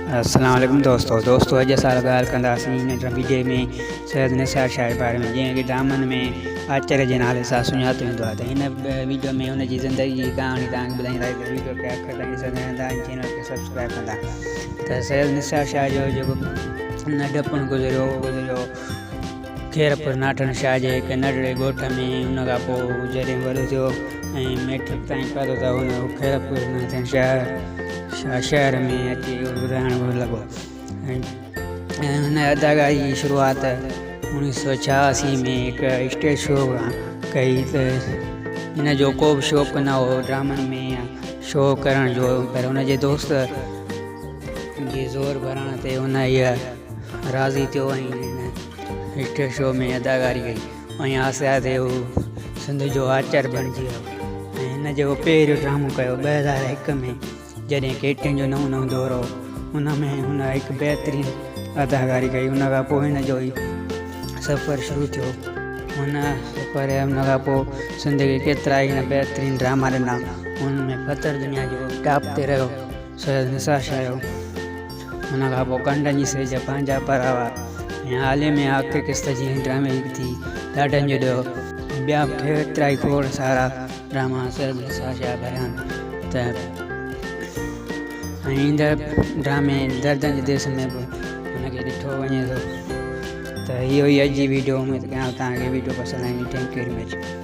السلام عليڪم دوستو دوستو اڄ اسان ڳالهه ڪنداسين هن وڊيو ۾ سيد نثار شاهه جي باري ۾ جنهن کي ڊرامن ۾ آچر جي نالي سان سڃاتو ويندو آهي ته هن وڊيو ۾ هن جي زندگي جي ڪهاڻي توهان کي ٻڌائينداسين ته وڊيو کي آخر تائين ڏسندا رهندا ۽ چينل کي سبسڪرائب ڪندا ته سيد نثار شاهه جو جيڪو ننڍپڻ گذريو اهو گذريو خيرپور ناٺڻ شاهه جي هڪ ننڍڙي ڳوٺ ۾ ان کان پوء جڏهن وڏو ٿيو ۽ ميٽرڪ تائين پڙهيو ته هن خيرپور ناٺڻ شاهه شهر ۾ اچي رهڻ لڳو ۽ هن اداڪاري جي شروعات 1986 ۾ هڪ اسٽيج شو کان ڪئي ته هن جو ڪو به شوق نه هو ڊرامن ۾ يا شو ڪرڻ جو پر هن جي دوست جي زور ڀرڻ تي هن هيء راضي ٿيو ۽ هن اسٽيج شو ۾ اداڪاري ڪئي ۽ آهستي آهستي هو سنڌ جو آچر بڻجي ويو ۽ هن جيڪو پهريون ڊرامو ڪيو 2001 ۾ جڏهن ڪيٽين جو نئون نئون دور هو ان ۾ هن هڪ بهترين اداڪاري ڪئي ان کان پوء هن جو هي سفر شروع ٿيو هن سفر ان کان پوء سنڌ کي ڪيترا ئي هن بهترين ڊراما ڏنا ان ۾ فتر دنيا جو ٽاپ تي رهيو سيد نثار شاهه ان کان پوء ڪنڊن جي سيج پنهنجا پراوا ۽ حالي ۾ آخري قسط جي ڊرامي ٿي ڏاڍن جو ڏيو ٻيا به ڪيترا ئي کوڙ سارا ڊراما سيد نثار شاهه ڀريا آهن ته ۽ ايندڙ ڊرامي دردن جي ديس ۾ به هن کي ڏٺو وڃي ٿو ته اهو ئي اڄ جي ويڊيو اميد ڪيان توهان کي ويڊيو پسند آئي thank you very much.